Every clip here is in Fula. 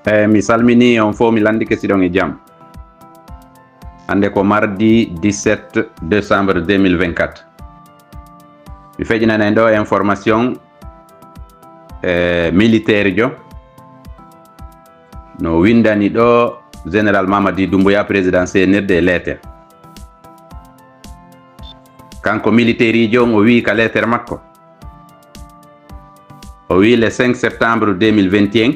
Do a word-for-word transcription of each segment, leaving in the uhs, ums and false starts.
E mi salmini on fof, mi landike siɗon e jam. Hannde ko mardi dix-sept décembre deux mille vingt-quatre. Mi feƴinanay ɗo information e militaire jo no windani ɗo Général Mamadi Doumbouya, président C N R D, e leeter. Kanko militaire jo on, o wi ka leeter makko, o wi le cinq septembre deux mille vingt et un,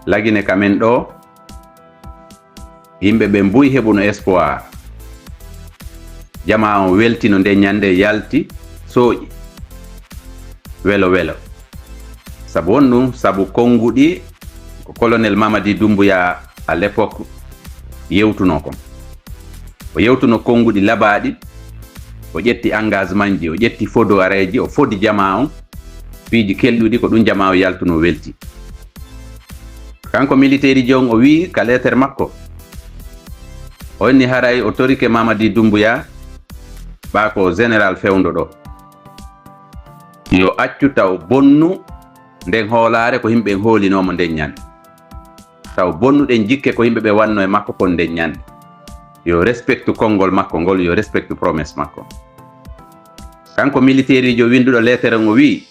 Lagine ka men ɗo, yimɓe ɓen buy heɓuno espoir. Jamaa on weltino nden ñande, yalti, sooƴi. Welo welo. Sabu honɗum? Sabu konnguɗi ko colonel Mamadi Doumbouya à l'époque yewtuno kon. O yewtuno konnguɗi labaaɗi, o ƴetti engagementji, o ƴetti fodowareeji, o fodi jamaa on, piiji kelɗuɗi, ko ɗum jamaa on yaltuno, welti. Kanko militaire jo on, o wi ka leeter makko, o inni haray o torike Mamadi Doumbouya, ɓa ko général fewndo ɗo, yo accu taw bonnu nden hoolaare ko yimɓe ɓen hoolinomo nden ñande. Taw bonnuɗen jikke ko yimɓe ɓe wanno e makko kon nden ñande. Yo respectu konngol makko ngol, yo respectu promesse makko. Kanko militaire jo winduɗo leeter on, o wi,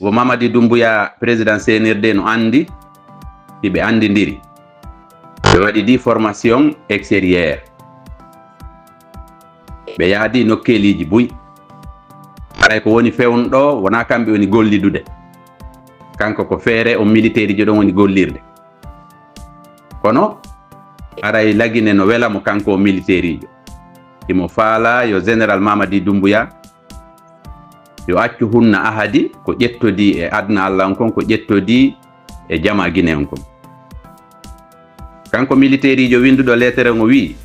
wo Mamadi Doumbouya, président C N R D, no andi, hiɓe andidiri. Ɓe waɗi ɗi formation extérieure. Ɓe yaadi nokkeeliji buy. Haray ko woni fewnɗo, wona kamɓe woni gollidude. Kanko ko feere on militaire jo ɗon woni gollirde. Kono haray Lagine no wela mo, kanko o militaire jo. Himo faala yo général Mamadi Doumbouya yo accu hunna ahadi ko ƴettodi e aduna Allah on kon, ko ƴettodi e jamaa Gine on kon. Kanko militaire jo winduɗo leeter on, o wi,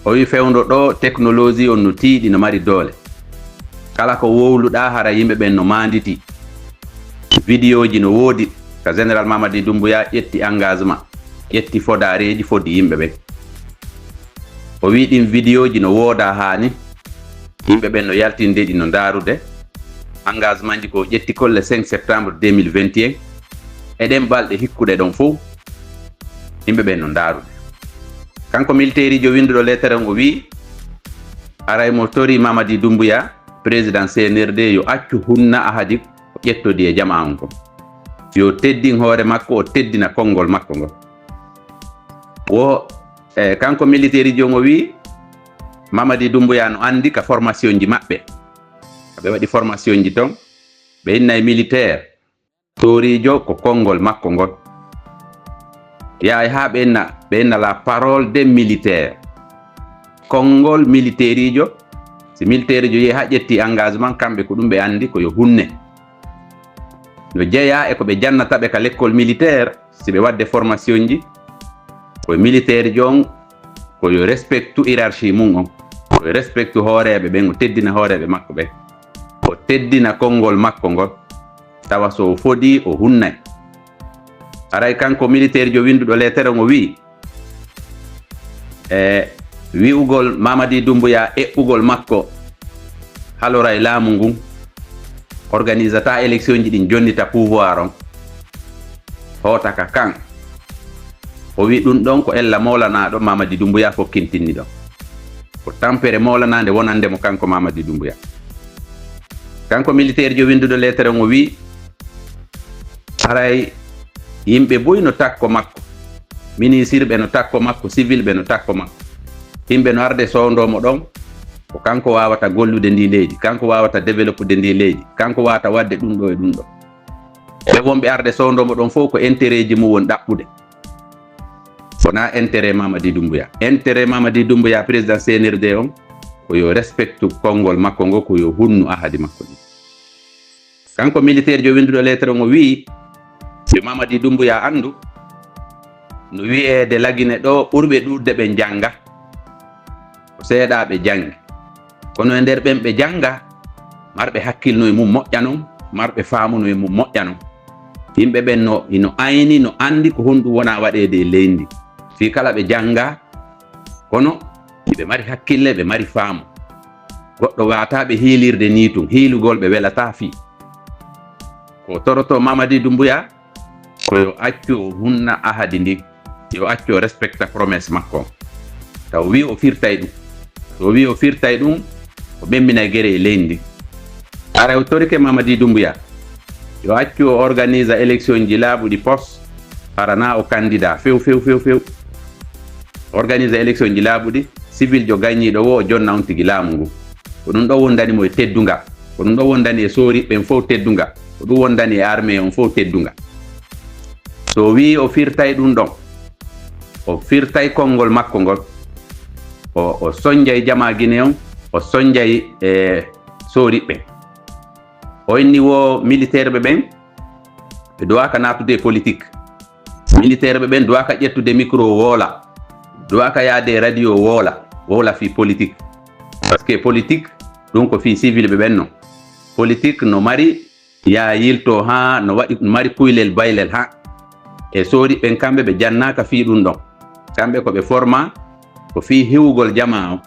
o wi fewndo ɗo, technologie on no tiiɗi, no mari doole. Kala ko wowluɗa, hara yimɓe ɓen no manditi. Vidéoji no woodi ka général Mamadi Doumbouya ƴetti engagement, ƴetti fodareeji, fodi yimɓe ɓen. O wi ɗin vidéoji no wooda haani. Yimɓe ɓen no yaltinde ɗi, no ndaarude engagementji ko ƴetti kon le cinq septembre deux mille vingt et un. E ɗen balɗe hikkuɗe ɗon fow, yimɓe ɓen no ndaarude. Kanko militaire jo winduɗo leeter on, o wi, haray mo tori Mamadi Doumbouya, président C N R D, yo accu hunna ahadi ko ƴettodi e jamaa on kon. Yo teddin hoore makko, o teddina konngol makko ngol. Wo, e, kanko militaire jo on, o wi, Mamadi Doumbouya no andi ka formationji maɓɓe. Ɓe waɗi formationji ton, ɓe innay militaire, toriijo ko konngol makko ngol. Yahay haa ɓe inna, ɓe inna la parole des militaires. Konngol militaire jo, si militaire jo yehi haa ƴetti engagement, kamɓe ko ɗum ɓe andi, ko yo hunne. No jeyaa e ko ɓe jannata ɓe ka l'école militaire, si ɓe waɗde formationji, ko militaire jo on, ko yo respectu hiérarchie mum on, ko yo respectu hooreeɓe ɓen, o teddina hooreeɓe makko ɓen, o teddina konngol makko ngol, tawa so o fodii, o hunnay. Haray kanko militaire jo winduɗo leeter on, o wi, e wi'ugol Mamadi Doumbouya eɓɓugol makko halora e laamu ngun, organisata électionji ɗin, jonnita pouvoir on, hoota ka kan. O wi ɗum ɗon ko ella moolanaaɗo Mamadi Doumbouya fokkintinni ɗon. Ko tampere moolanande wonande mo kanko Mamadi Doumbouya. Kanko militaire jo winduɗo leeter on, o wi, haray yimɓe buy no takko makko, ministre ɓe no takko makko, civil ɓe no takko makko. Yimɓe no arde soondo mo ɗon, ko kanko wawata gollude ndi leydi, kanko wawata développude ndi leydi, kanko wawata waɗde ɗum ɗo e ɗum ɗo. Ɓe wonɓe arde soondo mo ɗon fow ko intérêt ji mum woni ɗaɓɓude. Wona intérêt Mamadi Doumbouya. Intérêt Mamadi Doumbouya, président C N R D on, ko yo respectu konngol makko ngo, ko yo hunnu ahadi makko ndi. Kanko militaire jo winduɗo leeter on, o wi, yo Mamadi Doumbouya andu, no wi'eede Lagine ɗo, ɓurɓe ɗuuɗde ɓe jannga, ko seeɗa ɓe janngi. Kono e nder ɓen ɓe jannga, marɓe hakkil no e mum moƴƴa non, marɓe faamu no e mum moƴƴa non. Yimɓe ɓen no, ino ayni, no andi ko honɗum wona waɗeede e leydi ndi. Fii kala ɓe jannga, kono ɓe mari hakkille, ɓe mari faamu. Goɗɗo wata ɓe hiilirde nii tun, hiilugol ɓe welataa fii. Ko toroto Mamadi Doumbouya, Ko yo accu o hunna ahadi ndi, yo accu o respecta promesse makko on. Taw wi o firtay ɗum. So wi o firtay ɗum, o ɓemminay gere e leydi ndi. Ara o torike Mamadi Doumbouya, yo accu o organisa élection ji laaɓuɗi pos, hara na o candidat few, few, few, few. Organisa élection ji laaɓuɗi, civil jo gañiiɗo wo o jonna on tigi laamu ngu. Ko ɗum ɗo wondani mo e teddunga. Ko ɗum ɗo wondani e sooriɓɓe ɓen fof teddunga. Ko ɗum wondani e armée on fof teddunga. So o wii o firtay ɗum ɗon, o firtay konngol makko ngol, o, o sonjay jamaa Gine on, o sonjay e sooriɓɓe. O inni wo militaire ɓe ɓen, ɓe duwaaka naatude e politique. Militaire ɓe ɓen duwaaka ƴettude micro woola, duwaaka yaade radio woola, woola fii politique. Parce que politique, ɗum ko fii civil ɓe ɓen non. Politique no mari yaa yilto haa no waɗi, no mari kuylel baylel haa. E sooriɓɓe ɓen kamɓe ɓe jannaaka fii ɗum ɗon. Kamɓe ko ɓe forma ko fii hiwugol jamaa on,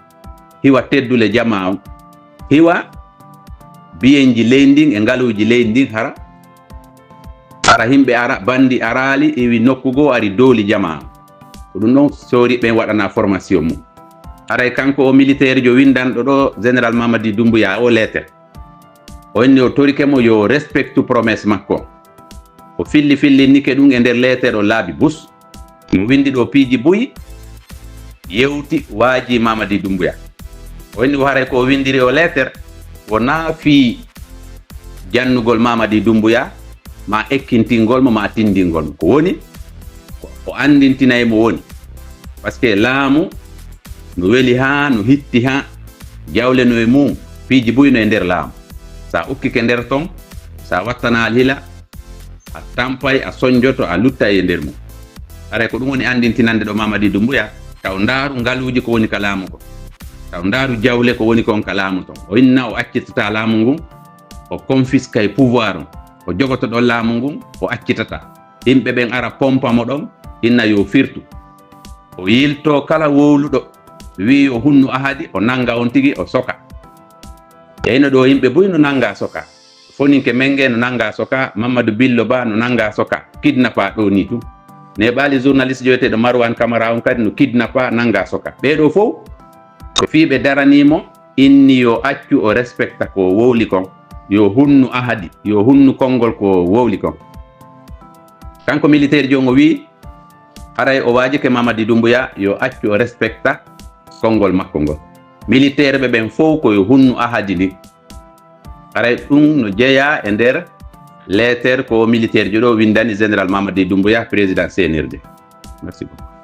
hiwa teddule jamaa on, hiwa biyenji leydi ndin e ngaluuji leydi ndin hara. Hara yimɓe ara, bandi araali, iwi nokku goo ari dooli jamaa on. Ko ɗum ɗon sooriɓɓe ɓen waɗana formation mum. Haray kanko o militaire jo windanɗo ɗo Général Mamadi Doumbouya o lettre. O inni o torike mo yo respectu promesse makko. O filli fillinnike ɗum e nder lettre o laabi bus. Mo windi ɗo piiji buy, yewti, waaji Mamadi Doumbouya. O inni o haray ko o windiri o lettre, wonaa fii jannugol Mamadi Doumbouya, ma ekkintingol mo, ma tindingol mo. Ko woni, ko o anndintinay mo woni. Parce que laamu no weli haa, no hitti haa, jawle no e mum, piiji buy no e nder laamu. Sa ukkike nder ton, sa wattana alhila, a tampay, a sonjoto, a luttay e nder mum. Haray ko ɗum woni anndintinande ɗo Mamadi Doumbouya, taw ndaaru ngaluuji ko woni ka laamu kon. Taw ndaaru jawle ko woni kon ka laamu ton. O inna o accitata laamu ngun, o confisquay pouvoir on. O jogoto ɗon laamu ngun, o accitata. Yimɓe ɓen ara pompa mo ɗon, inna yo firtu. O yilto kala wowluɗo, wi yo hunnu ahadi, o nanga on tigi, o soka. E hino ɗo yimɓe buy no nanga soka. Foninke Menge no nanga soka, Mamadou Billo Ba no nanga soka. Kidnappa ɗo ni tun. Neɓaali journaliste joweteɗo Marwan Camara on kadi no kidnappa, nanga soka. Ɓee ɗo fow, ko fii ɓe daranii mo, inni yo accu o respecta ko wowli kon. Yo hunnu ahadi, yo hunnu konngol ko wowli kon. Kanko militaire jo on o wii, haray o waajike Mamadi Doumbouya yo accu o respecta konngol makko ngol. Militaire ɓe ɓen fow ko yo hunnu ahadi ndin. Haray ɗum no jeyaa e nder lettre ko militaire jo ɗo windani Général Mamadi Doumbouya, président C N R D. Merci beaucoup.